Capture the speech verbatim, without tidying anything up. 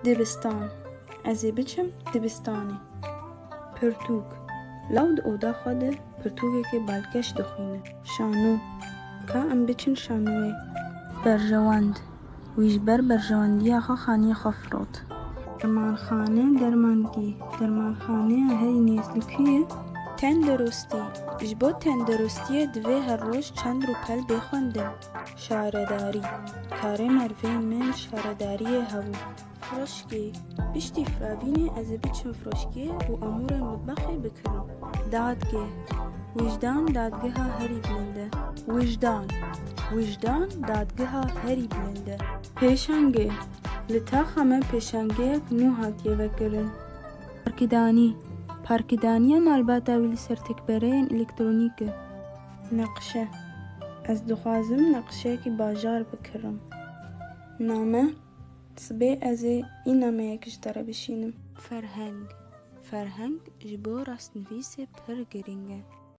Dibistan. Ez ê biçim dibistanê. Pirtûk. Law di oda xwe de pirtûkeke balkêş dixwîne. Şano. Ka em biçin şanoyê. Berjewend. Wî ji ber berjewendiya xwe xaniyê xwe firot. Dermanxane, dermantî. Dermanxaneya herî nêz li ku ye? Tenduristî. Ji bo tenduristiyê divê her roj çend rûpel bê xwendin. Şaredarî. Karê merivên me li şaredariyê hebû. Firoşkê. Piştî firavînê ez ê biçim firoşkê û amûrên mitbexê bikirim. Dadgeh. Wijdan dadgeha herî bilind e. Wijdan. Wijdan dadgeha herî bilind e. Pêşangê. Li taxa me pêşangeyek nû hatiye vekirin. Parkidanî. Parkidaniya malbata wî li ser têkbereyên elektronîk e. Neqşe. Ez dixwazim neqşeyekî bajar bikirim. Name. Sibê ez ê î nameyek ji te re bişînim. Ferheng. Ferheng ji bo rastnivîsê pir girîng e.